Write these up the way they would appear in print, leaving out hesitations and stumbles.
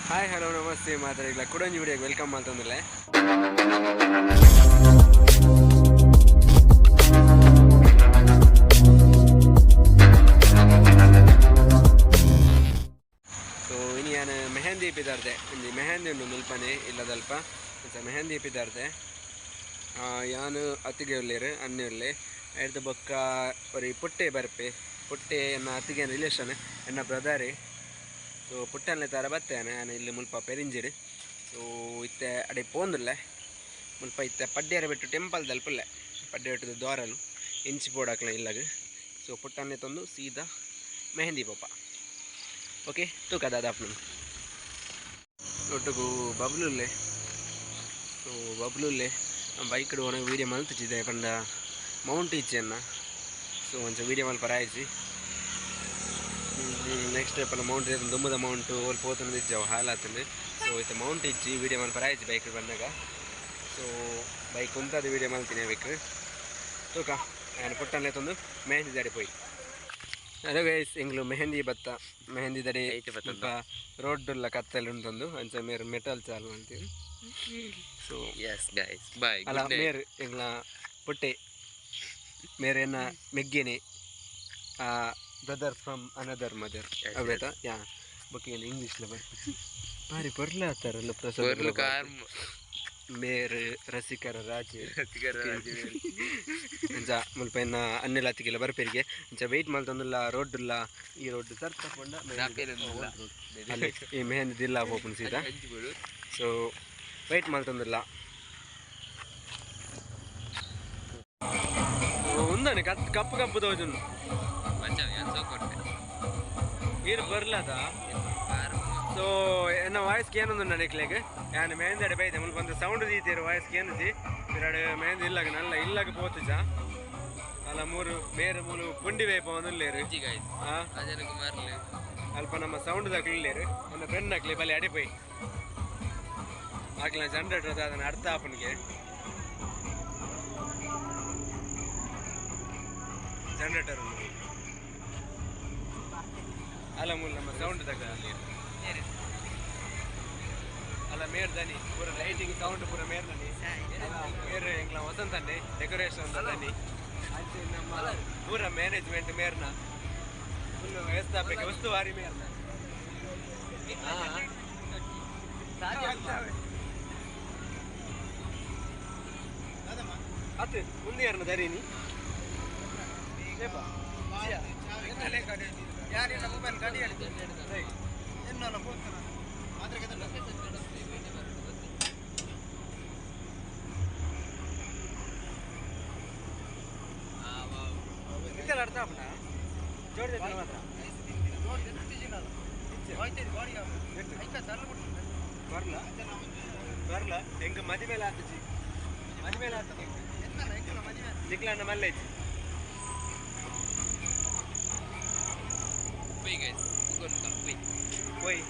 Hi hello namaste ಮಾತಾಡಿಲ್ಲ ಕುಡಂಜಿ ವಿಡಿಯೋಗೆ welcome ಅಂತಂದ್ರೆ. ಸೊ ಇನಿ ಯಾನ್ ಮೆಹಂದಿ ಪಿದಾರ್ದೆ, ಒಂಜಿ ಮೆಹಂದಿ ಉಂಡು ಮುಲ್ಪನೆ ಇಲ್ಲದಲ್ಪ. ಅಂಚ ಮೆಹಂದಿ ಪಿದಾರ್ದೆ. ಯಾನ್ ಅತ್ತಿಗೆ ಉಲ್ಲೇರು, ಅನ್ನೆ ಉಲ್ಲೆ. ಐರ್ದ ಬೊಕ್ಕ ಒರಿ ಪುಟ್ಟೆ ಬರ್ಪೆ. ಪುಟ್ಟೆ ಎನ್ನ ಅತ್ತಿಗೆ ರಿಲೇಷನ್, ಎನ್ನ ಬ್ರದರೇ. ಸೊ ಪುಟ್ಟನ್ಲೆ ತರ ಬತ್ತೆ ಯಾನ್ ಇಲ್ಲಿ ಮುಲ್ಪ ಪೆರಿಂಜಿಡು. ಸೊ ಇತ್ತೆ ಅಡೆ ಪೋಂದುಲ್ಲೆ. ಮುಲ್ಪ ಇತ್ತೆ ಪಡ್ಡೆರ ಬಿಟ್ಟು ಟೆಂಪಲ್ ದಲ್ಪುಲ್ಲೆ, ಪಡ್ಡೆ ಬಿಟ್ಟದ ದ್ವಾರಲು ಇಂಚಿ ಪೋಡಾಕ್ಲ ಇಲ್ಲಗ. ಸೊ ಪುಟ್ಟನ್ಲೆ ತಂದು ಸೀದಾ ಮೆಹಂದಿ ಪೋಪ. ಓಕೆ, ತೂಕ ದಾದಾಪ್ನು ಒಟ್ಟುಗು ಬಬ್ಲುಲ್ಲೆ. ಸೊ ಬಬ್ಲುಲ್ಲೆ ಬೈಕ್ ಒಣ ವೀಡಿಯೋ ಮಲ್ತಿಚ್ಚಿದೆ ಪಂಡ ಮೌಂಟ್ ಇಚ್ಚೆನ್ನ. ಸೊ ಒಂಚ ವೀಡಿಯೋ ಮಲ್ಪ ಆಯ್ಚಿ. ನೆಕ್ಸ್ಟ್ ಪಂಡ ಮೌಂಟ್ ದುಮ್ಮದ ಮೌಂಟು ಓಲ್ ಪೋತನ ಇಜ್ಜವು ಹಾಲಾತಂದು. ಸೊ ಇತ್ತೆ ಮೌಂಟ್ ಇಜ್ಜಿ, ವೀಡಿಯೋ ಮಲ್ಪ ಆಯ್ಚಿ ಬೈಕ್ ಬಂದಾಗ. ಸೊ ಬೈಕ್ ಉಂತಾದ ವೀಡಿಯೋ ಮಲ್ತೀನಿ ಬೇಕು. ತೂಕ, ನಾನು ಪುಟ್ಟನ್ಲೆ ತಂದು ಮೆಹಂದಿ ದಡಿ ಪೋಯಿ. ಹಲೋ ಗೈಸ್, ಎಂಗ್ಲು ಮೆಹಂದಿ ಬತ್ತ. ಮೆಹಂದಿ ದಡಿ ಸ್ವಲ್ಪ ರೋಡ್ ಉಲ್ಲ, ಕತ್ತಲ್ ಉಂಟೊಂದು. ಅಂಚ ಮೇರ್ ಮೆಟಲ್ ಚಾಲು ಅಂತೀವಿ. ಸೊ ಎಸ್ ಗೈಸ್, ಬಾಯ್. ಅಲ್ಲ, ಮೇರ್ ಎಂಗ್ಲ ಪುಟ್ಟೆ, ಮೇರ್ ಎನ್ನ ಮೆಗ್ಗೆನೆ, ಬ್ರದರ್ ಫ್ರಮ್ ಅನದರ್ ಮದರ್. ಅವೇತ ಯಾ ಬೊಕ್ಕ ಏನು ಇಂಗ್ಲೀಷ್ಲ ಬರ್ಪುಜಿ. ಬಾರಿ ಪೊರ್ಲ ಆತಾರಲ್ಲ ಪ್ರಸಾದ್. ಕಾರ್. ಮೇರ್ ರಸಿಕರ ರಾಜೆ. ಅಂಚ ಮುಲ್ಪ ಎನ್ನ ಅನ್ನೆಲ ಅತ್ತಿಗೆಲ್ಲ ಬರ್ಪೆರಿಗೆ. ಅಂಚ ವೆಯ್ಟ್ ಮಲ್ತೊಂದುಲ್ಲ. ರೋಡ್ ಉಲ್ಲ, ಈ ರೋಡ್ ಸರ್ತ ಪಂಡ ಅಲ್ಲಿ ಈ ಮೆಹಂದಿ ದಿಲ್ಲ ಪೋಪುನು ಸೀದಾ. ಸೊ ವೆಯ್ಟ್ ಮಲ್ತೊಂದುಲ್ಲ. ಉಂದಾನೆ ಕತ್ ಕಪ್ಪು ಕಪ್ಪು ತೋಜುಂಡು. ಈರ್ ಬರ್ಲದ. ಸೊ ಎನ್ನ ವಾಯ್ಸ್ ಏನೊಂದು ನಿಕ್ಲೆಗ್ ಯಾನ್ ಮೆಹಂದಿ ಅಡೆ ಬೈದೆ. ಮುಲ್ಪ ಒಂದು ಸೌಂಡ್ ದೀತೀರು, ವಾಯ್ಸ್ ಕೇನುಜಿ. ಪಿರಡ್ ಮೆಹಂದಿ ಇಲ್ಲಗ ನಲ್ಲ ಇಲ್ಲಗ ಪೋತುಜ ಅಲ್ಲ. ಮೂರು ಮೇರು ಮೂಲು ಪುಂಡಿ ಬೇಪ ಒಂದುಲ್ಲೇರು. ಅಲ್ಪ ನಮ್ಮ ಸೌಂಡ್ ದಾಕ್ಲಿಲ್ಲೇರು. ನನ್ನ ಫ್ರೆಂಡ್ ಹಾಕ್ಲಿ ಬಲ್ಲಿ ಅಡಿ ಪೋಯಿ. ಆಕ್ಲ ಜನರೇಟರ್ ಅದನ್ನ ಅರ್ಥ ಆಪನಿಗೆ ಜನರೇಟರ್ ಅಲ್ಲ. ಮೂಲ ನಮ್ಮ ಸೌಂಡ್ ದಾಕಲಿ ಅಲ್ಲ. ಮೇರ್ ದನಿ ಪೂರ ಲೈಟಿಂಗ್ ಸೌಂಡ್ ಪೂರ ಮೇರ್ ದನಿ. ಮೇರ್ ಎಂಗ್ಲ ವಸಂತನ್ನೇ ಡೆಕೋರೇಷನ್ ದನಿ. ಅಂಚೆ ನಮ್ಮ ಪೂರ ಮ್ಯಾನೇಜ್ಮೆಂಟ್ ಮೇರ್ನ, ಫುಲ್ ವ್ಯವಸ್ಥಾಪಕ ಉಸ್ತುವಾರಿ ಮೇರ್ನ. ಅತ್ತು ಮುಂದೆ ಯಾರನ್ನ ದರೀನಿ. ಮೊಬೈಲ್ ಗಾಡಿ ಎನ್ನಲ್ಲ. ಇದೆಲ್ಲ ಅರ್ಥ ಆಪುಂಡ? ಜೋಡಿ ಮಾತ್ರ ಬರ್ಲ ಬರ್ಲ. ಎಂಕ್ ಮದಿಮೇಲೆ ಆತುಜಿ, ಮದಿಮೇಲೆ ಆತದೆ. ನಿಕ್ಲಣ್ಣ ಮಲ್ಲೇಜಿ. ಪೋಯ್ ಗೈಸ್, ಪೋಯ್. ಪೋಯ್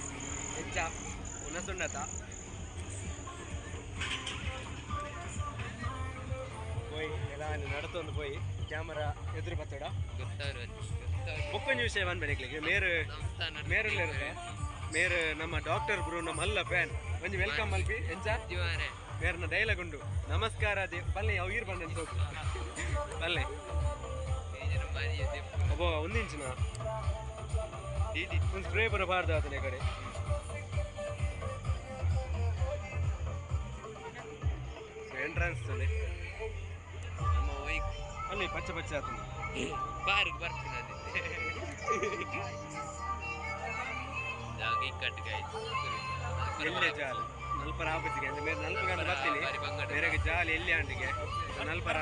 ಎಂಚ ಉನಸುಂಡತ ಪೋಯ್. ಎಲ್ಲ ನಡತೊಂದು ಪೋಯ್. ಕ್ಯಾಮರಾ ಎದುರು ಬತ್ತಡ. ಬೊಕ್ಕೊಂಜಿ ವಿಷಯ ಬಂದ್ಬೇಡಿ. ಮೇರು ಮೇರುಲ್ಲೇರುತ್ತೆ. ಮೇರು ನಮ್ಮ ಡಾಕ್ಟರ್ ಬ್ರೂ ನಮ್ಮ ಅಲ್ಲ ಫ್ಯಾನ್. ಒಂಜಿ welcome ಮಲ್ಪಿ ಎಂಚ ಮೇರ್ನ ಡೈಲಾಗ್ ಉಂಡು. ನಮಸ್ಕಾರ they ಬಲ್ಲೆ ಅವು ಈರ್ ಬಂದ ಸೋಕು ಬಲ್ಲೆ. ಒಬ್ಬ ಒಂದು ಇಂಚಿನ ಒಂದು ಸ್ಪ್ರೇ ಬರ ಬಾರ್ದು ಆತನ ಕಡೆ. ಎಂಟ್ರೆನ್ಸ್ ಅಲ್ಲಿ ಪಚ್ಚ ಪಚ್ಚ ಆತನ. ಬಾರ್ಗ್ ಬರ್ತೀನಿ. ಜಾಗ ಇಕ್ಕಟ್ಟು ಗೈಸ್. ಎಲ್ಲೆ ಜಾಲಿ ನಲ್ಪರ ಆಪುಜಿಗೆ ಅಂದ್ರೆ ಮೇರೆ ನಲ್ಪ ಗಂಟೆ ಬರ್ತೀನಿ. ಮೇರೆಗೆ ಜಾಲಿ ಎಲ್ಲಿ ಆಂಟಿಗೆ ನಲ್ಪರ.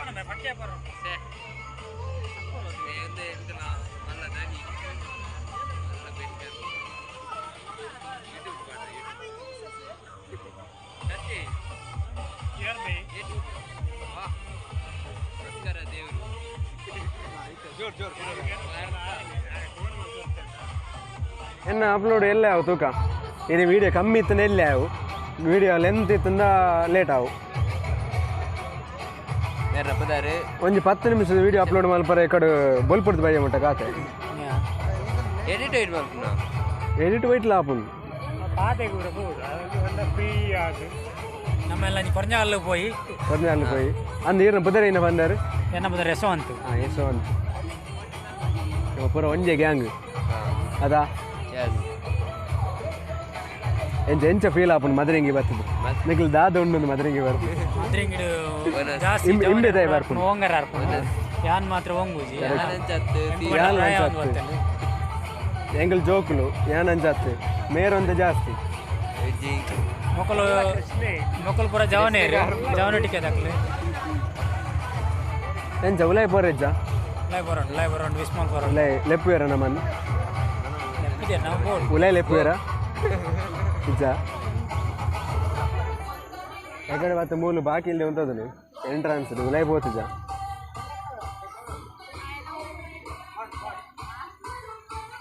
ನಮಸ್ಕಾರ ದೇವರು. ಜೋರ್ ಜೋರ್ ಎನ್ನ ಅಪ್ಲೋಡ್ ಎಲ್ಲೇ ಅವು ತೂಕ. ಇದು ವಿಡಿಯೋ ಕಮ್ಮಿ ಇತ್ತು, ಎಲ್ಲೇ ಅವು ವಿಡಿಯೋ ಲೆಂತ್ ಇತ್ತಂದ ಲೇಟ್ ಆವು. ಒಂಜಿ 10 ನಿಮಿಷದ ವಿಡಿಯೋ ಅಪ್ಲೋಡ್ ಮಲ್ಪರೆ ಕಡೆ ಬೊಲ್ಪುರ್ದು ಬಯ್ಯ ಮುಟ್ಟ ಕಾತೆ. ಎಡಿಟ್ ವೈಟ್ ಮಲ್ಪುನ. ಎಡಿಟ್ ವೈಟ್ ಲಾಪುಂಡು. ಪಾತೆ ಕೂಡ ಬೋಡು ಅದು ಫ್ರೀ ಆದ್ ನಮ್ಮೆಲ್ಲ ಕೊರ್ಜಾಲ್ ಪೋಯಿ ಕೊರ್ಜಾಲ್ ಪೋಯಿ ಅಂದ್ ಈರ್ನ ಬುದರ ಏನ ಬಂದಾರು ಎನ್ನ ಬುದರ್ ಯಶವಂತ್ ಹಾಂ ಯಶವಂತ್ ನಮ್ಮ ಪೂರ ಒಂಜೆ ಗ್ಯಾಂಗ್ ಅದಾ ಎಸ್ ಎಂಚ ಎಂಚ ಫೀಲ್ ಆಪುಂಡು ಮದರಂಗಿ ಬರ್ತದೆ ನಿಕ್ಲು ದಾದ ಉಂಡು ಮದರಂಗಿ ಬರ್ತದೆ ಮದ್ರಿಂಗಿಡು ಜಾಸ್ತಿ ಇಂಬೆ ದಯ ಬರ್ಪುಂಡು. ಓಂಗರ ಅರ್ಪುಂಡು ಯಾನ್ ಮಾತ್ರ ಓಂಗುಜಿ ಯಾನ್ ಅಂಚಾತ್ ಎಂಗಲ್ ಜೋಕುಲು ಯಾನ್ ಅಂಚಾತ್ ಮೇರೊಂದು ಜಾಸ್ತಿ ಮೊಕಲು ಮೊಕಲು ಪೂರ ಜವನೇರು ಜವನ ಟಿಕೆ ದಾಖಲೆ ಎಂಚ ಉಲೈ ಪೋರೆಜ್ಜ ಲೈ ಬರೋಣ ಲೈ ಬರೋಣ ವಿಸ್ಮಾಲ್ ಬರೋಣ ಉಲೈ ಲೆಪ್ಪುವೇರ ನಮ್ಮನ್ನು ಇದೆ ನಾವು ಬೋರ್ಡ್ ಉಲೈ ಲೆಪ್ಪುವೇರ ಇಜ್ಜ ಎಕಡೆ ಮತ್ತೆ ಮೂಲು ಬಾಕಿ ಇಲ್ಲದೆ ಉಂಟದು ಎಂಟ್ರಾನ್ಸ್ ಉಲೈ ಪೋತುಜ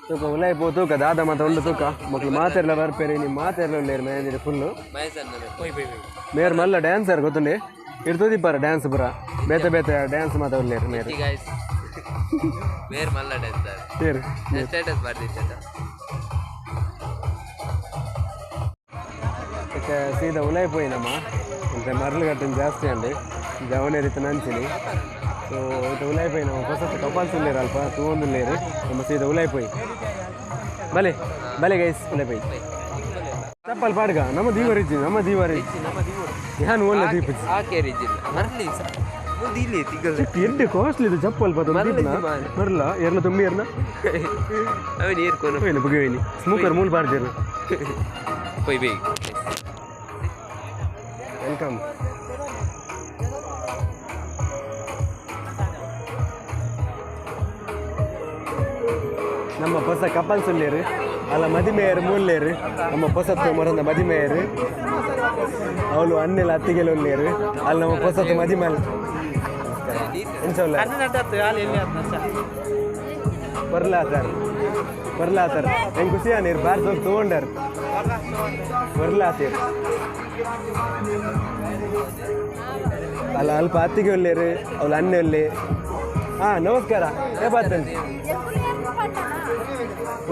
ತೂಕ ಉಲೈ ಪೋ ತೂಕ ದಾದ ಮಾತ ಉಂಡು ತೂಕ ಮಕ್ಳು ಮಾತೆರ್ಲ ಬರ್ಪೇರಿ ನಿಮ್ಮ ಮಾತೆರ್ಲ ಉಳ್ಳೇರು ಮೆಹಂದಿ ಫುಲ್ಲು ಪೋಯ್ ಪೋಯ್ ಪೋಯ್ ಮೇರ್ ಮಲ್ಲ ಡ್ಯಾನ್ಸರ್ ಗೊತ್ತುಂಡೆ ಇರ್ತದಿಪ್ಪಾರ ಡ್ಯಾನ್ಸ್ ಪುರ ಬೇತೆ ಬೇತೆ ಡ್ಯಾನ್ಸ್ ಮಾತ ಉಳ್ಳೇರು ಮೇರ್ ಗೈಸ್ ಮೇರ್ ಮಲ್ಲ ಡ್ಯಾನ್ಸರ್ ಸೇರು ಸ್ಟೇಟಸ್ ಬರ್ದಿತ್ತ ಇತ್ತೆ ಸೀದಾ ಉಲೈ ಪೋಯಿನಮ್ಮ ಅಂತೆ ಮರಳು ಕಟ್ಟಿನ ಜಾಸ್ತಿ ಅಂడి ಜವನೇ ರೀತಿ ನಂಚಿನಿ ಸೊ ಇತ್ತೆ ಉಲೈ ಪೋಯಿ ನಮ್ಮ ಹೊಸತ್ತು ಕಪಾಲ್ಸ್ ಉಳ್ಳೇರು ಅಲ್ಪ ತೂವೊಂದುಲ್ಲೇರು ನಮ್ಮ ಸೀದಾ ಉಲೈ ಪೋಯಿ ಬಲೆ ಬಲೆ ಗೈಸ್ ಉಲೈ ಪೋಯಿ ಚಪ್ಪಲ್ ಪಾಡ್ಗ ನಮ್ಮ ದೀವರಿಜ್ಜಿ ನಮ್ಮ ದೀವರಿಜ್ಜಿ ಯಾನ್ ಓಲ್ಲ ದೀಪಜ್ಜಿ ಆಕೇರಿಜಿಲ್ಲ ಮರಲಿ ಮುಂದೆ ಇಲ್ಲಿ ತಿಂಗಳು ಎಡ್ಡೆ ಕಾಸ್ಟ್ಲಿ ಇದು ಚಪ್ಪಲ್ ಪದ ಮರಲ ಎರ್ಲ ತುಂಬಿ ಎರ್ನ ಅವನು ಏರ್ಕೊನು ಹೋಯ್ನು ಬುಗಿವೇನಿ ಸ್ಮೂಕರ್ ಮೂಲ ಬಾರ್ಜರು ಪೋಯ್ ಬೇಗ welcome ನಮ್ಮ ಹೊಸ ಕಪಲ್ಸ್ ಉಳ್ಳೇರು ಅಲ್ಲ ಮದಿಮೆಯರು ಮೂಲ್ಲೇರು ನಮ್ಮ ಹೊಸತ್ತು ಮರಂದ ಮದಿಮೆಯರು ಅವಳು ಅನ್ನೆಲ್ಲ ಅತ್ತಿಗೆಲ್ಲ ಉಳ್ಳೇರು ಅಲ್ಲಿ ನಮ್ಮ ಹೊಸತ್ತು ಮದಿಮಲ್ ಎಂಚ ಉಲ್ಲ ಬರ್ಲಾತಾರ ಬರ್ಲಾತಾರ ಹೆಂಗೆ ಖುಷಿ ನೀರು ಬಾರ್ ಸೋಪ್ ತಗೊಂಡಾರ ಬರ್ಲಾತೀರ್ ಅಲ್ಲ ಅಲ್ಪ ಅತ್ತಿಗೆ ಉಳ್ಳೇರು ಅವಳು ಅಣ್ಣೆ ಉಳ್ಳೆ ಹಾಂ ನಮಸ್ಕಾರ ಏ ಬಾತನ್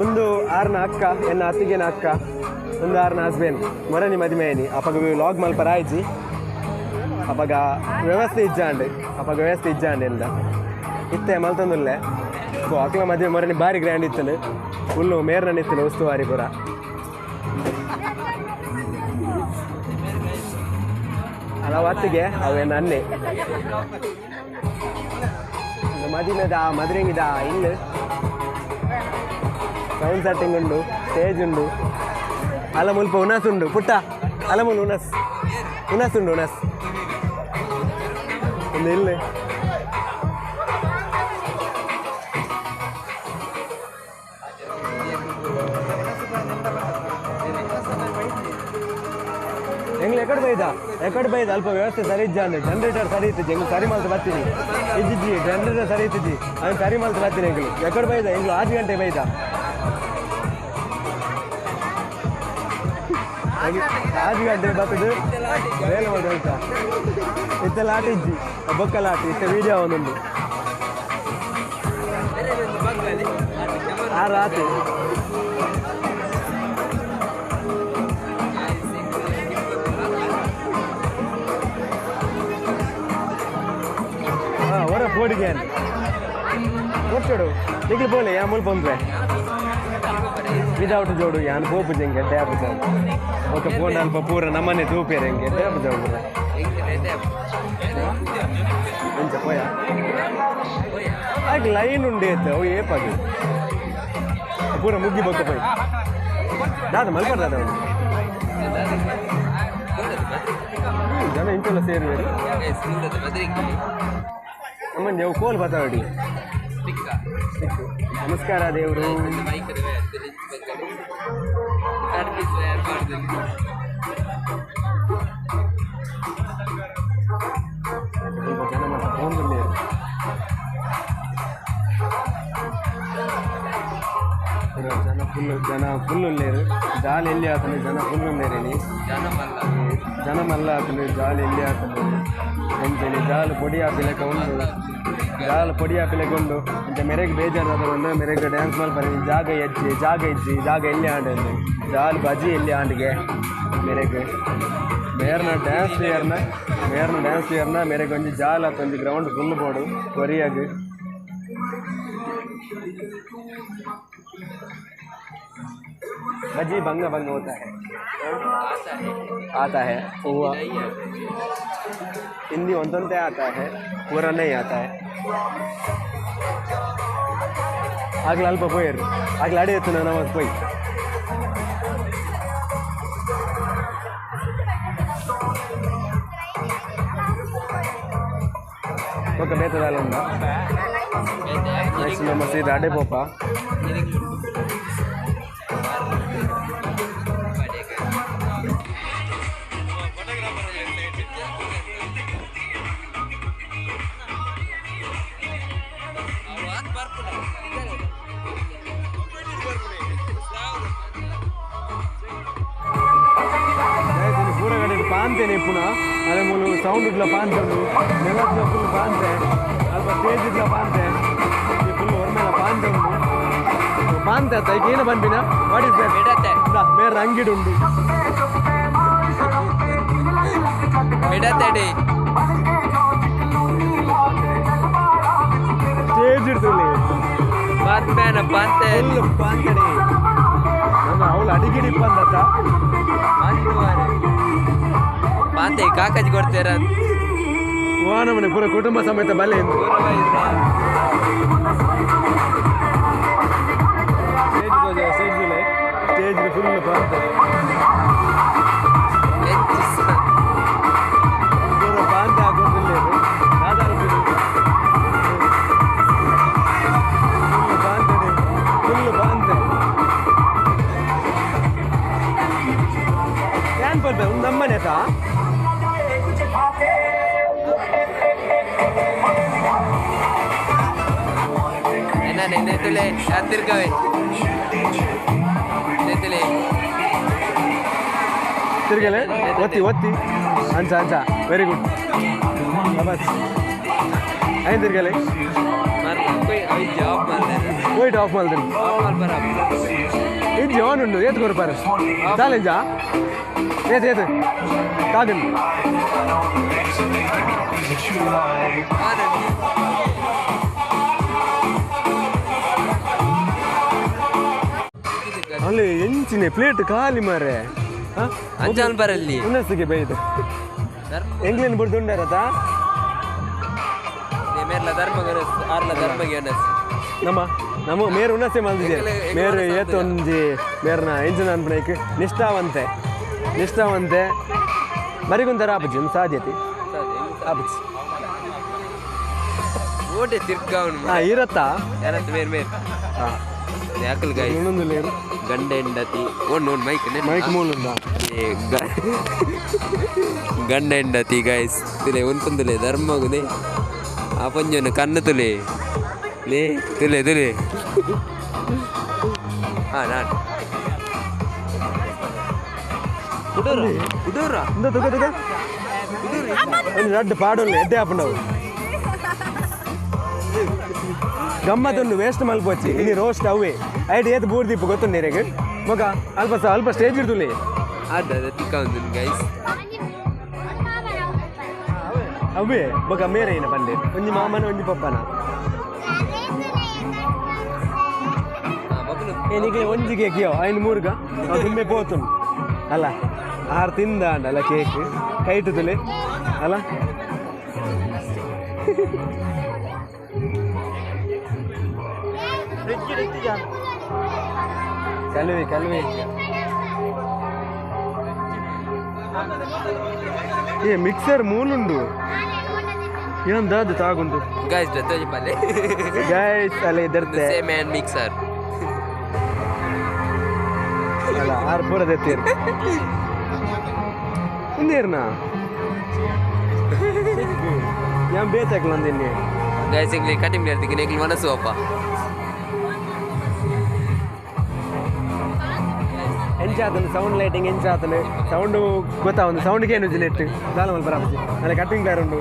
ಒಂದು ಆರ್ನ ಅಕ್ಕ ಎನ್ನ ಅತ್ತಿಗೆನ ಅಕ್ಕ ಒಂದು ಆರ್ನ ಹಸ್ಬೆಂಡ್ ಮೊರನಿ ಮದಿಮೆಯನಿ ಅಪಗ ಲಾಗ್ ಮಲ್ಪರ ಆಯ್ಜಿ ಅಪಗ ವ್ಯವಸ್ಥೆ ಇಜ್ಜಾಂಡ್ ಅಪಗ ವ್ಯವಸ್ಥೆ ಇಜ್ಜಾಂಡ್ ಎಲ್ಲ ಇತ್ತೆ ಮಲ್ತೊಂದುಲ್ಲೆ ಸೊ ಅಕ್ಲ ಮದುವೆ ಮೊರನಿ ಬಾರಿ ಗ್ರ್ಯಾಂಡ್ ಇತ್ತನು ಫುಲ್ಲು ಮೇರ್ನ ಇತ್ತನು ಉಸ್ತುವಾರಿ ಪೂರ ಅಲ್ಲ ಅತ್ತಿಗೆ ಅವೇನು ಅನ್ನೆ ಮದಿಮೆದ ಮದ್ರಿಂಗಿದ ಇಲ್ಲು ಸೌಂಡ್ ಸೆಟ್ಟಿಂಗ್ ಉಂಡು ಸ್ಟೇಜ್ ಉಂಡು ಅಲ್ಲ ಮುಲ್ಪ ಉನಸ್ ಉಂಡು ಪುಟ್ಟ ಅಲ್ಲ ಮುಲ್ ಉನಸ್ ಉನಸ್ ಉಂಡು ಉನಸ್ ಒಂದು ಇಲ್ಲಿ ಎಂಗ್ಲು ಎಕಡೆ ಬೈದ ಎಕಡೆ ಬೈದ ಅಲ್ಪ ವ್ಯವಸ್ಥೆ ಸರಿ ಇಜ್ಜ ಅಂದ್ರೆ ಜನರೇಟರ್ ಸರಿ ಇತ್ತಿಜ್ಜಿ ಎಂಗ್ಲು ಸರಿ ಮಲ್ತು ಬರ್ತೀನಿ ಇಜ್ಜಿಜ್ಜಿ ಜನರೇಟರ್ ಸರಿ ಇತ್ತಿಜ್ಜಿ ಅವ್ನು ಸರಿ ಮಲ್ತು ಬರ್ತೀನಿ ಎಂಗ್ಲು ಎಕಡೆ ಬೈದ ಎಂಗ್ಲು 6 ಗಂಟೆ ಬೈದ 6 ಗಂಟೆ ಬರ್ತದೆ ಬೇಲೆ ಮಾಡಿ ಹೇಳ್ತಾ ಇತ್ತ ಲಾಟಿ ಇಜ್ಜಿ ಬೊಕ್ಕ ಲಾಟಿ ಇತ್ತ ವೀಡಿಯೋ ಒಂದೊಂದು ಆ ರಾತ್ರಿ ಹಾಂ ಹೊರ ಪೋಡಿಗೆ ಕೊಟ್ಟಡು ನಿಗ್ಲು ಪೋಲೆ ಯಾ ಮುಲ್ಪ ಒಂದ್ರೆ ವಿದೌಟ್ ಜೋಡು ಯಾನ್ ಪೋಪು ಜಂಗೆ ಟ್ಯಾಪ್ ಜಾವು ಓಕೆ ಫೋನ್ ಅಲ್ಪ ಪೂರ ನಮ್ಮನೆ ತೂಪೇರೆ ಹೆಂಗೆ ಟ್ಯಾಪ್ ಜಾವು ಪೂರ ಎಂಚ ಪೋಯ ಆಗ ಲೈನ್ ಉಂಡೆ ಇತ್ತು ಅವು ಏಪಾಗಿ ಪೂರ ಮುಗ್ಗಿ ಬೊಕ್ಕ ಪೋಯ್ ದಾದ ಮಲ್ಪರ್ ದಾದ ಅವನು ಜನ ಇಂಚೆಲ್ಲ ಸೇರುವೇರು ನಮ್ಮ ನೀವು ಕೋಲ್ ಬತ್ತಾವಡಿ ನಮಸ್ಕಾರ ದೇವರು. ಜನ ಮಾತ್ರ ಫೋನ್ ಜನ ಫುಲ್ ಜನ ಫುಲ್ ಉಲ್ಲೇರು ಜಾಲಿ ಎಲ್ಲಿ ಆತನ ಜನ ಫುಲ್ ಉಲ್ಲೇರೇನಿ ಜನ ಮಲ್ಲ ಜನ ಮಲ್ಲ ಆತನ ಜಾಲಿ ಎಲ್ಲಿ ಆತನ ಎಂಚನಿ ಜಾಲು ಪೊಡಿ ಆಪಿಲೆಕ ಉಂಡು ಜಾಲು ಪೊಡಿ ಆಪಿಲೆಕ ಉಂಡು ಅಂಚ ಮೆರೆಗ್ ಬೇಜಾರಾದ ಮೆರೆಗ್ ಡ್ಯಾನ್ಸ್ ಮಲ್ಪರೆ ಜಾಗ ಎಜ್ಜಿ ಜಾಗ ಇಜ್ಜಿ ಜಾಗ ಎಲ್ಲಿ ಆಂಡ್ ಜಾಲು ಬಜಿ ಎಲ್ಲಿ ಆಂಡಿಗೆ ಮೆರೆಗ್ ಮೇರ್ನ ಡ್ಯಾನ್ಸ್ ಲೇಯರ್ನ ಮೇರ್ನ ಡ್ಯಾನ್ಸ್ ಲೇಯರ್ನ ಮೇರೆಗೆ ಒಂಜಿ ಜಾಲ ಒಂಜಿ ಗ್ರೌಂಡ್ ಫುಲ್ ಬೋಡು ಕೊರಿಯಾಗ್ बजी भंग भंग होता है आता है हुआ हिंदी ಒಂದೊಂದೇ आता है पूरा नहीं आता है ಆಗಲ ಅಲ್ಪ ಪೋಯರು ಆಗಲ ಅಡಿ ಎತ್ತು ನಮಸ್ ಪೋಯ್ ಓಕೆ ಬೇತದಾಲ ಉಂಡ ನೆಕ್ಸ್ಟ್ ನಮ್ಮ ಸೀದಾ ಅಡೆ ಪೋಪ ಪೂರ ಕಡೆ ಪಾಂತೇನೆ ಪುನಃ ಅದೇ ಮೂಲು ಸೌಂಡ್ ಇಡ್ಲ ಪಾಂತುಂಡು ನೆಲದ ಫುಲ್ ಪಾಂತೆ ಅಲ್ಪ ಸ್ಟೇಜ್ ಇಡ್ಲ ಪಾಂತೆ ಫುಲ್ ಹೊರಮೇಲ ಪಾಂತೆ ಉಂಡು ಪಾಂತೆ ಆತ ಈಗ ಏನು ಬಂದಿನ what is that ಬಿಡತ್ತೆ ಮೇರೆ ಅಂಗಿಡು ಉಂಡು ಬಿಡತ್ತೆ ಸ್ಟೇಜ್ ಇಡ್ತಿಲ್ಲ ಪಾಂತೇನ ಪಾಂತೆ ಫುಲ್ ಪಾಂತಡೆ ನಮ್ಮ ಅವಳು ಅಡಿಗಿಡಿ ಬಂದತ್ತ ಪಾಂತೆ ಕಾಕಜಿ ಕೊಡ್ತೀರ ವಾ ನಮ್ಮನೆ ಪೂರ ಕುಟುಂಬ ಸಮೇತ ಬಲೆ ಎಂದು ಸ್ಟೇಜ್ ಸ್ಟೇಜ್ ಫುಲ್ ಪಾಂತೆ ಪೂರ ಪಾಂತೆ ಹಾಕೋದಿಲ್ಲ ಇದು ಫುಲ್ ಪಾಂತೆ ಫ್ಯಾನ್ ಪಲ್ಪೆ ಒಂದು ನಮ್ಮನೆ ಆತಾ என்ன ನೆತ್ತಲೆ ತಿರ್ಗವೆ ನೆತ್ತಲೆ ತಿರ್ಗಲೆ ಒತ್ತಿ ಒತ್ತಿ ಅಂಚ ಅಂಚ ವೆರಿ ಗುಡ್ ಬಸ್ ಐನ್ ತಿರ್ಗಲೆ ಜಾಬ್ ಮಾಡ್ತಾರೆ ವೈಟ್ ಆಫ್ ಮಾಡ್ತೀನಿ ಆಫ್ ಮಾಡ್ಬಾರ ಇಜ್ಜಿ ಆನ್ ಉಂಡು ಏತ್ ಕೊರ್ಪಾರೆ ಚಾಲೆಂಜಾ ಏತ್ ಏತ್ ತಾಗನ್ ಅಲ್ಲಿ ಎಂಚಿನ ಪ್ಲೇಟ್ ಖಾಲಿ ಮಾರೆ ಅಂಜಾನ್ ಬರಲ್ಲಿ ಉನ್ನಸಿಗೆ ಬೈದು ಧರ್ಮ ಎಂಗ್ಲೇನ್ ಬುಡ್ದು ಉಂಡಾರತ ಮೇರ್ಲ ಧರ್ಮ ಆರ್ಲ ಧರ್ಮಗೆ ಅನಸ್ ನಮ್ಮ ನಮ್ಮ ಮೇರು ಉನ್ನಸೆ ಮಲ್ದಿದೆ ಮೇರು ಏತ್ ಒಂಜಿ ಮೇರ್ನ ಎಂಚಿನ ಅನ್ಪಣೈಕ್ ನಿಷ್ಠಾವಂತೆ ನಿಷ್ಠಾವಂತೆ ಬರಿಗುಂತರ ಆಪುಜಿ ಒಂದು ಸಾಧ್ಯತೆ ಆಪುಜಿ ಓಟೆ ತಿರ್ಗಾವನು ಹಾ ಇರತ್ತಾ ಯಾರತ್ ಮೇರ್ ಮೇರ್ ಹಾಂ ಯಾಕಲ್ ಗಾಯ್ ಇನ್ನೊಂದು ಲೇರು ಗಂಡ ಹೆಂಡತಿ ಒನ್ ಒನ್ ಮೈಕ್ ಮೈಕ್ ಮೂಲುಂದ ಗಂಡ ಹೆಂಡತಿ ಗಾಯ್ಸ್ ತುಲೆ ಉನ್ಪುಂದುಲೆ ಧರ್ಮಗುದೆ ಆ ಪಂಜನ ಕಣ್ಣು ತುಲೆ ಲೇ ತುಲೆ ತುಲೆ ಹಾಂ ನಾನು ಕುಡೂರ ಕುಡೂರ ಇಂದ ತುಗ ತುಗ ಒಂದು ರಡ್ಡು ಪಾಡೊಲ್ಲ ಎಡ್ಡೆ ಆಪುಂಡವು ಗಮ್ಮತ್ತೊಂದು ವೇಸ್ಟ್ ಮಲ್ಪೊಚ್ಚಿ ಇನಿ ರೋಸ್ಟ್ ಅವೇ ಐಟ್ ಏತ್ ಬೂರ್ದಿಪ್ಪು ಗೊತ್ತುಂಡು ನೀರಿಗೆ ಮಗ ಅಲ್ಪ ಅಲ್ಪ ಸ್ಟೇಜ್ ಇಡ್ದುಲಿ ಅದ ತಿಕ್ಕ ಒಂದು ಗೈಸ್ ಅವೇ ಬೊಕ ಮೇರೆ ಏನ ಬಂದೆ ಒಂಜಿ ಮಾಮನ ಒಂಜಿ ಪಪ್ಪನ ಏನಿಗೆ ಒಂಜಿ ಕೇಕ್ ಯೋ ಐನು ಮೂರ್ಗ ತುಂಬೆ ಪೋತುಂಡು ಅಲ್ಲ ಆರು ತಿಂದ ಅಲ್ಲ ಕೇಕ್ ಕೈಟುದುಲೆ ಅಲ್ಲ ಕಲ್ವಿ ಕಲ್ವಿ ಏ ಮಿಕ್ಸರ್ ಮೂಲುಂಡು ಏನ್ ದಾದ ತಾಗುಂಡು ಗೈಸ್ ತೋಜಿ ಪಲ್ಲೆ ಗೈಸ್ ಅಲ್ಲ ಇದರ್ತೆ ಸೇಮ್ ಆ್ಯಂಡ್ ಮಿಕ್ಸರ್ ಅಲ್ಲ ಆರು ಪೂರ ದೆತ್ತೀರ್ ಇಂದೇರ್ನ ಯಾನ್ ಬೇತಾಕ್ಲಂದಿನ್ನಿ ಗೈಸ್ ಇಂಗ್ಲಿ ಕಟಿಂಗ್ ಹೇಳ್ತೀನಿ ಎಂಗ್ಲಿ ಮನಸ್ಸು ಅಪ್ಪ ಎಂಚ ಆತನ ಸೌಂಡ್ ಲೈಟಿಂಗ್ ಎಂಚ ಆತನ ಸೌಂಡು ಗೊತ್ತಾ ಒಂದು ಸೌಂಡ್ಗೆ ಏನು ನೆಟ್ ದಾಲ ಮಲ್ಪ ರಾಪಜಿ ಅಲ್ಲ ಕಟ್ಟಿಂಗ್ ಪ್ಲೇಯರ್ ಉಂಡು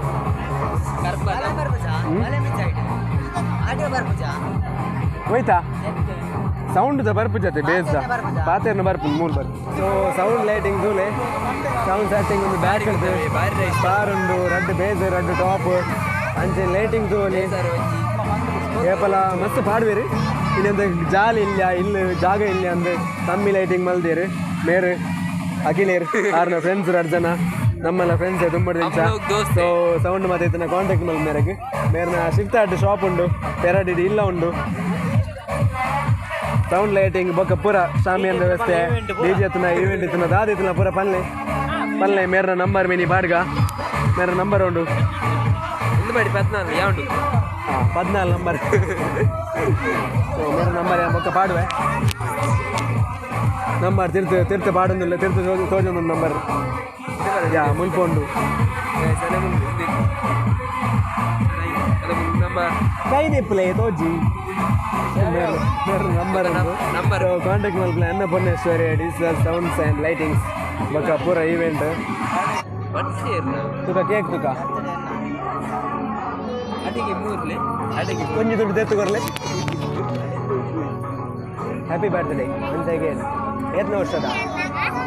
ಹೋಯ್ತಾ ಸೌಂಡ್ the ಬರ್ಪು ಜೊತೆ ಬೇಸ್ the ಪಾತೆರ್ನ ಬರ್ಪು ಮೂರು ಬರ್ಪು. ಸೊ ಸೌಂಡ್ ಲೈಟಿಂಗ್ ತೂಲೆ ಸೌಂಡ್ ಸೆಟ್ಟಿಂಗ್ ಒಂದು ಬ್ಯಾಕ್ ಸ್ಟಾರ್ ಉಂಡು ರಡ್ಡ್ ಬೇಸ್ ರಡ್ಡ್ ಟಾಪ್ ಅಂಚೆ ಲೈಟಿಂಗ್ ತೂಲಿ ಏಪಲ ಮಸ್ತ್ ಪಾಡ್ವೇರು ಇನ್ನೊಂದು ಜಾಲಿ ಇಲ್ಲ ಇಲ್ಲ ಜಾಗ ಇಲ್ಲ ಅಂದ್ ತಮ್ಮಿ ಲೈಟಿಂಗ್ ಮಲ್ದೇರು ಮೇರು ಅಖಿಲೇರು ಆರ್ನ ಫ್ರೆಂಡ್ಸ್ ರಡ್ಡ್ ಜನ ನಮ್ಮಲ್ಲ ಫ್ರೆಂಡ್ಸ್ ತುಂಬ ದಿವಸ. ಸೊ ಸೌಂಡ್ ಮತ್ತೆ ಇದನ್ನ ಕಾಂಟ್ಯಾಕ್ಟ್ ಮಲ್ ಮೇರೆಗೆ ಮೇರ್ನ ಶಿಫ್ಟ್ ಶಾಪ್ ಉಂಡು ಪೆರಡಿ ಇಲ್ಲ ಉಂಡು ಸೌಂಡ್ ಲೈಟಿಂಗ್ ಬೊಕ್ಕ ಪೂರ ಶಾಮಿಯಾನ ವ್ಯವಸ್ಥೆ ಡಿಜೆ ಎತ್ತನ ಈವೆಂಟ್ ಇತ್ತನ ದಾದ ಇತ್ತನ ಪೂರ ಪಲ್ಲೆ ಪಲ್ಲೆ ಮೇರ್ನ ನಂಬರ್ ಮಿನಿ ಬಾಡ್ಗ ಮೇರ್ನ ನಂಬರ್ ಉಂಡು 14 ಹಾಂ 14 ನಂಬರ್. ಸೊ ಮೇರ ನಂಬರ್ ಬೊಕ್ಕ ಪಾಡುವೆ ನಂಬರ್ ತಿರ್ತು ತಿರ್ತು ಪಾಡೊಂದಿಲ್ಲ ತಿರ್ತು ತೋಜೊಂದು ನಂಬರ್ ಯಾ ಮುಲ್ಪ ಉಂಡು ಕೈ ದಿಪ್ಪಲೆ ತೋಜಿ ನಂಬರ್ ನಂಬರ್ ಕಾಂಟ್ಯಾಕ್ಟ್ ಮಲ್ಪಲೆ Annapoorneshwari digital sounds and lightings ಬೊಕ್ಕ ಪೂರ ಈವೆಂಟ್ ತುಕ ಕೇಕ್ ತುಕ ಒಂಜಿ ದುಡ್ಡು ತೆತ್ತು ಕೊರ್ಲೆ. Happy birthday once again. ಏತ್ನ ವರ್ಷದ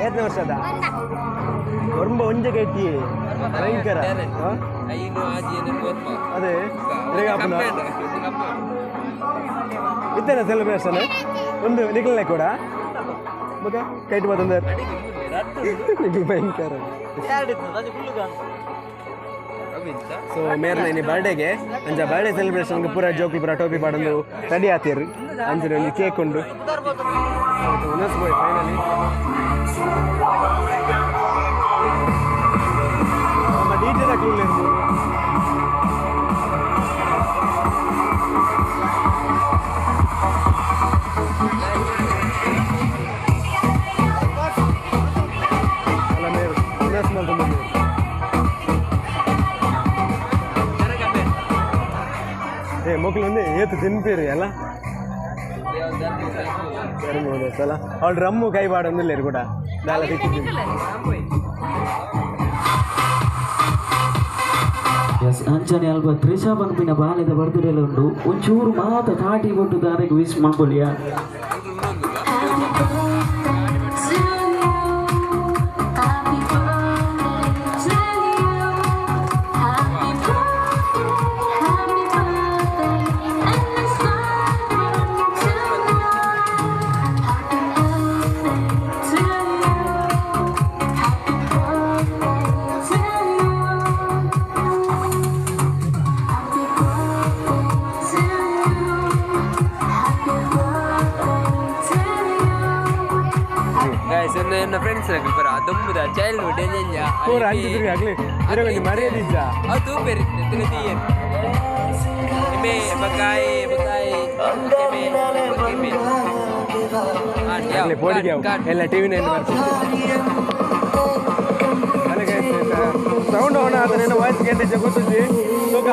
ಏತ್ನ ವರ್ಷದ ಒರ್ಂಬ ಒಂಜೆ ಕೈತಿ ಭಯಂಕರ. ಅದೇ ಇತ್ತೇನ ಸೆಲೆಬ್ರೇಷನ್ ಒಂದು ನಿಖಲ್ನೆ ಕೂಡ ಮಗ ಕೈಟ್ ಮಾತಂದ್ರೆ ನಿಖಲ್ ಭಯಂಕರ. ಸೊ ಮೇರ್ನ ಇನಿ ಬರ್ಡೇಗೆ ಅಂಚ ಬರ್ಡೇ ಸೆಲೆಬ್ರೇಷನ್ಗೆ ಪೂರ ಜೋಕುಲು ಪೂರ ಟೋಪಿ ಪಾಡೊಂದು ರೆಡಿ ಆತೀರು ಅಂಚನೆ ಒಂಜಿ ಕೇಕ್ ಉಂಡು ಫೈನಲಿ ನಮ್ಮ ಡಿ ಜೆ ದಕ್ಲು. ಅಲ್ಲ ಮೇರು ಉನಸ್ ಮಲ್ತೊಂದು ಏ ಮಕ್ಕಳು ಒಂದೇ ಏತು ತಿನ್ಪೀರಿ ಅಲ್ಲ ಸಲ ಅವಳು ರಮ್ಮು ಕೈ ಬಾಡೊಂದಿಲ್ಲ ಕೂಡ ದಾಲ ತಿಕ್ಕಿದ್ದೀನಿ. ಎಸ್ ಅಂಚನೆ ಅಲ್ಪ ತ್ರಿಷಾ ಪನ್ಪಿನ ಬಾಲೆದ ಬರ್ತ್ಡೇ ಉಂಡು ಒಂಚೂರು ಮಾತ ತಾಟಿ ಕೊಟ್ಟು ದಾರೆಗ್ ವಿಶ್ ಮಲ್ಪೊಲಿಯ. ನನ್ನ ಫ್ರೆಂಡ್ಸ್ ಪೂರ ದೊಂಬುದ ಚೈಲ್ಡ್ಹುಡ್ ಎಂಜ ಪೂರ ಅಂಚಿದ್ರಿ ಆಗಲಿ ಇರಗೊಂಜಿ ಮರ್ಯಾದೆ ಇಜ್ಜ ಅವು ತೂಪೆರಿ ತಿನ್ನ ಎಮೆ ಬಕಾಯಿ ಬಕಾಯಿ ಎಮೆ ಎಮೆ ಆಗಲಿ ಪೋಡಿಗೆ ಎಲ್ಲ ಟಿವಿ ನೈನ್ ಬರ್ತೀನಿ. ಸೌಂಡ್ ಆನ್ ಆತನೇನೋ ವಾಯ್ಸ್ ಕೇಳಿದ್ದೆ ಗೊತ್ತಿದ್ದಿ ಸುಖ.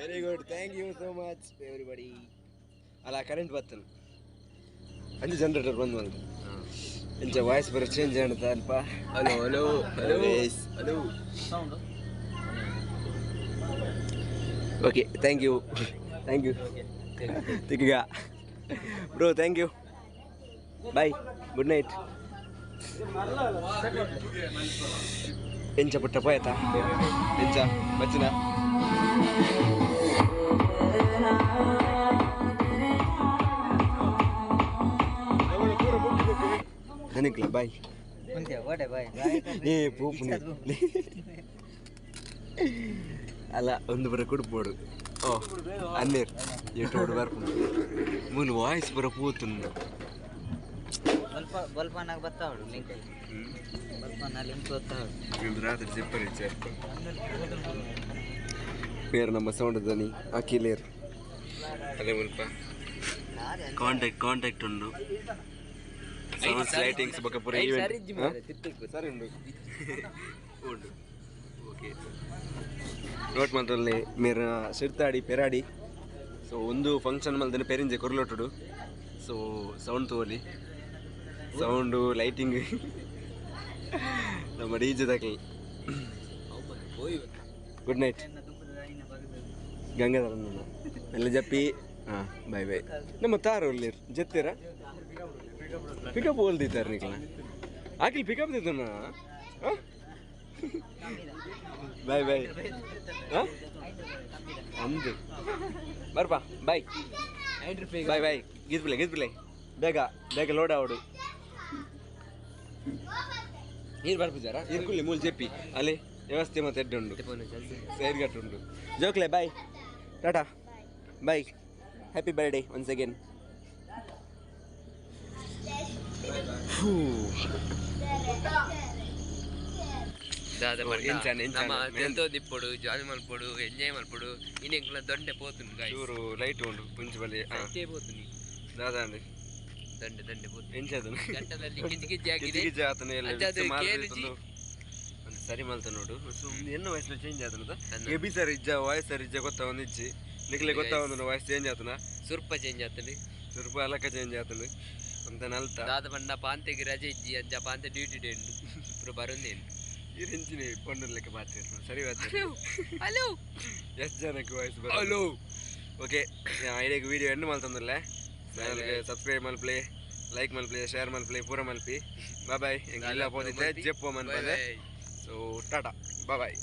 Very good, thank you so much everybody. ಅಲ್ಲ ಕರೆಂಟ್ ಬರ್ತದೆ ಅಂಜು ಜನರೇಟರ್ ಬಂದು ಬಂದು ಇಂಚ ವಾಯ್ಸ್ ಬರೋ ಚೇಂಜ್ ಆಡುತ್ತಾ ಅಲ್ಪ. Hello hello hello hello okay, thank you thank you ತಿಕ್ಕ bro, thank you, bye, good night. ಎಂಚ ಪುಟ್ಟ ಪೋಯತಾ ಎಂಚ ಬಚ್ಚಿನ ನನಗ್ಲ ಬಾಯ್ ಏ ಪೋಪು ಅಲ್ಲ ಒಂದು ಬರ ಕುಡ್ಬೋಡು. ಓ ಅನ್ನೇರು ಎಟ್ಟು ಬರ್ಪುಂಡು ಮೂಲು ವಾಯ್ಸ್ ಬರ ಪೂತುಂಡು. ರಾತ್ರಿ ಜಿಪ್ಪರ್ ಇಚ್ಚಾರ ಬೇರೆ ನಮ್ಮ ಸೌಂಡ್ ದನಿ ಅಖಿಲೇರ್ ಅದೇ ಮುಲ್ಪ ಕಾಂಟ್ಯಾಕ್ಟ್ ಕಾಂಟ್ಯಾಕ್ಟ್ ಉಂಡು ಸೌಂಡ್ಸ್ ಲೈಟಿಂಗ್ಸ್ ಬೊಕ ಪೂರ ಈವೆಂಟ್ ಸರಿ ಉಂಡು ಉಂಡು. ಓಕೆ ನೋಟ್ ಮಾತ್ರದಲ್ಲಿ ಮೇರ ಸಿರ್ತಾಡಿ ಪೆರಾಡಿ. ಸೊ ಒಂದು ಫಂಕ್ಷನ್ ಮಲ್ದನೆ ಪೆರಿಂಜೆ ಕೊರ್ಲೊಟ್ಟುಡು. ಸೊ ಸೌಂಡ್ ತೋಲಿ ಸೌಂಡು ಲೈಟಿಂಗ್ ನಮ್ಮ ಡಿಜೆ ದಾಖಲೆ. Good night Gangadhara ಎಲ್ಲ ಜಪ್ಪಿ. ಹಾಂ ಬಾಯ್ ಬಾಯ್. ನಮ್ಮ ತಾರು ಒಳ್ಳೆ ಜತ್ತೀರ ಪಿಕಪ್ ಹೋಲ್ದಿದ್ದಾರೆ ನಿಕ್ಲ ಆಕಿಲ್ ಪಿಕಪ್ ದಿದ್ದನ. Bye bye. ಹಾಂ ಅಂದು ಬರ್ಪಾ ಬಾಯ್ ಬಾಯ್ ಬಾಯ್. ಗೀತ್ಬಿಲೆ ಗೀತ್ಬಿಲೆ ಬೇಗ ಬೇಗ ಲೋಡ್ ಆವಡು ನೀರು ಬರ್ಪುಜಾರ ಇರ್ಕುಲ್ಲಿ ಮೂಲ ಜೆಪ್ಪಿ ಅಲ್ಲಿ ವ್ಯವಸ್ಥೆ ಮತ್ತೆ ಎಡ್ಡೆ ಉಂಡು ಸೈಡ್ ಗಟ್ಟು ಉಂಡು. ಜೋಕ್ಲೆ bye tata bye, happy birthday once again. ದಿಪ್ಪೊಡು ಜಾಲಿ ಮಲ್ಪೊಡು ಎಂಜಾಯ್ ಮಲ್ಪೊಡು ಇನ್ನೆಂಕ್ಲ ದೊಂಡೆ ಪೋತುಂಡು ಚೂರು ಲೈಟ್ ಉಂಡು ಮುಂಚೆ ಬಲ್ಲಿ ಪೋತುಂಡು ದಾದಾ ಅಂడి ದಂಡೆ ದಂಡೆ ಪೋತು ಎಂಚ ಗಂಟದಲ್ಲಿ ಗಿಜಿ ಗಿಜಿ ಆಗಿದೆ ಗಿಜಿ ಆತನ ಎಲ್ಲ ಸರಿ ಮಲ್ತ ನೋಡು. ಸೊ ಎನ್ನ ವಾಯ್ಸ್ ಚೇಂಜ್ ಆತನದ ಎಬಿ ಸರ್ ಇಜ್ಜ ವಾಯ್ಸ್ ಸರ್ ಇಜ್ಜ ಗೊತ್ತ ಒಂದು ಇಜ್ಜಿ ನಿಕ್ಲೆ ಗೊತ್ತ ಒಂದು ವಾಯ್ಸ್ ಚೇಂಜ್ ಆತನ ಸುರ್ಪ ಚೇಂಜ್ ಆತನ ಸುರ್ಪ ಅಲಕ ಚೇಂಜ್ ಆತನ ಅಂತ ನಲ್ತ ದಾದ ಬಣ್ಣ ಪಾಂತೆಗೆ ರಜೆ ಇಜ್ಜಿ ಅಂಚ ಪಾಂತೆ ಡ್ಯೂಟಿ ಡೇ ಉಂಡು ಪೂರ ಬರೋದೇನು ಈ ರೆಂಚಿನಿ ಪೊಣ್ಣು ಲೆಕ್ಕ ಬಾತಿರ್ನು ಸರಿ ಬಾತಿರ್. ಹಲೋ ಎಷ್ಟು ಜನಕ್ಕೆ ವಾಯ್ಸ್ ಬರ. ಹಲೋ ಓಕೆ ಐಡಿಯಾಗ ವೀಡಿಯೋ ಎಂಡ್ ಮಲ್ತಂದಿಲ್ಲ. ಚಾನಲ್ಗೆ ಸಬ್ಸ್ಕ್ರೈಬ್ ಮಲ್ಪ್ಲೆ, ಲೈಕ್ ಮಲ್ಪ್ಲೆ, ಶೇರ್ ಮಲ್ಪ್ಲೆ, ಪೂರ ಮಲ್ಪಿ. Boy boy. ಎಂಕ್ ಇಲ್ಲ ಪೋದಿತ್ತೆ Jeppu ಮನ್ಪದೆ. So tata bye bye.